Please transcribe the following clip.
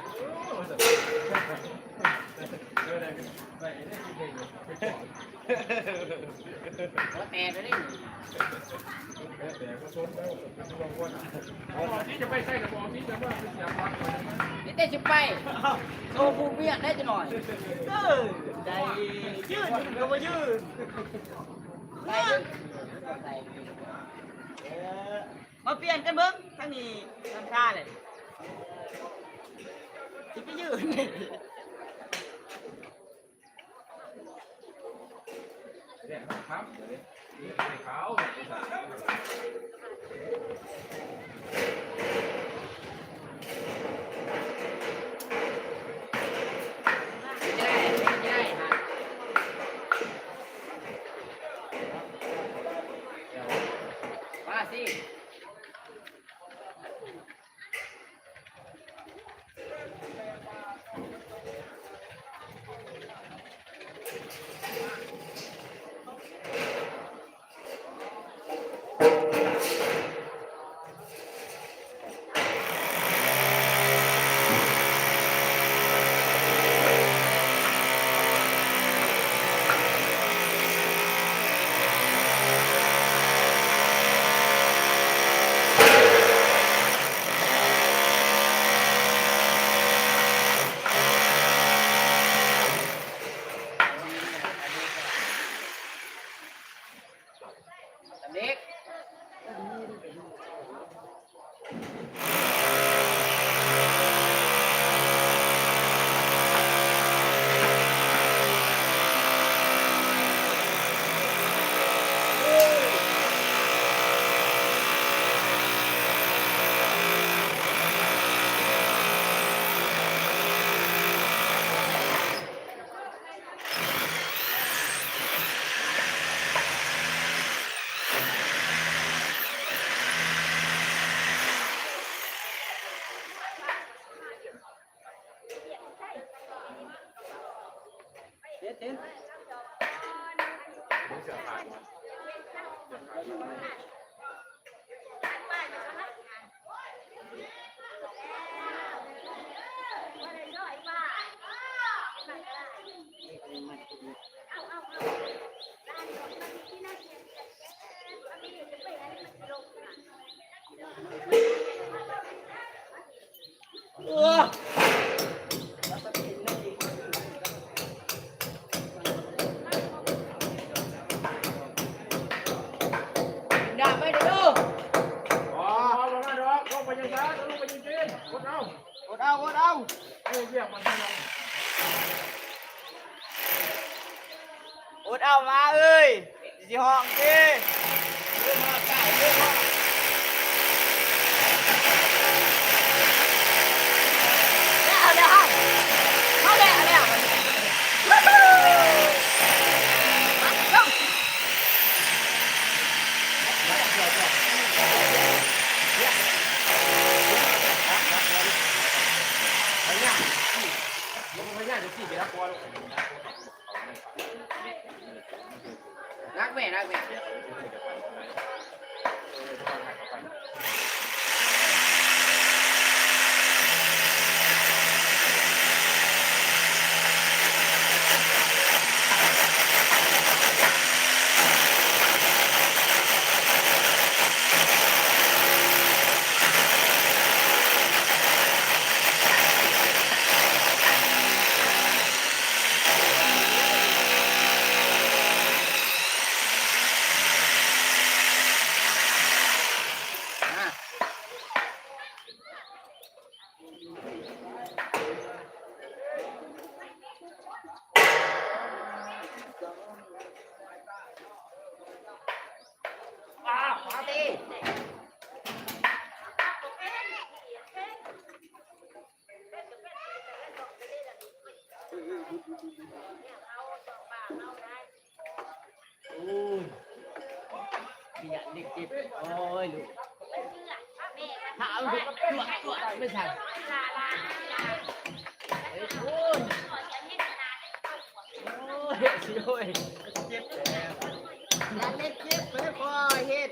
ຫົວແຕກເລີຍນີ້ ນີ້ແຕ່ຊິໄປ ໂຊຜູ້ເມຍໄດ້ຈັກໜ້ອຍ ເອີ ໄດ້ຢືນກໍບໍ່ຢືນ ໄດ້ ເອີ ມາປ່ຽນກັນເບິ່ງ ທາງນີ້ທຳທ່າແຫຼະ ຊິໄປຢືນ. ດາບໄປເດີ້ ບໍ່ ບໍ່ມາດອກ ລົງໄປຈັ່ງຊັ້ນ ລົງໄປຈັ່ງຊີ້ ກົດເອົາ ກົດເອົາ ກົດເອົາ ເຮັດວຽກມັນ ອົດເອົາມາເອີຍ ຊິຮ້ອງຕິ ເອົາແລ້ວ ເຮົາ ເຮົາແລ້ວ ເອົາແລ້ວ ລັກແມ່ ລັກແມ່. ໂອ້ຍ ຢ້ານເດັກເຈັບ ໂອ້ຍ ລູກ ຖ້າເອົາລູກ ຕົວະ ຕົວະ ໄປໃສ່ ໂອ້ຍ ໂອ້ຍ ໂອ້ຍ ເຈັບ ຢ້ານເດັກເຈັບ ເອີ ພໍ່ເຮັດ.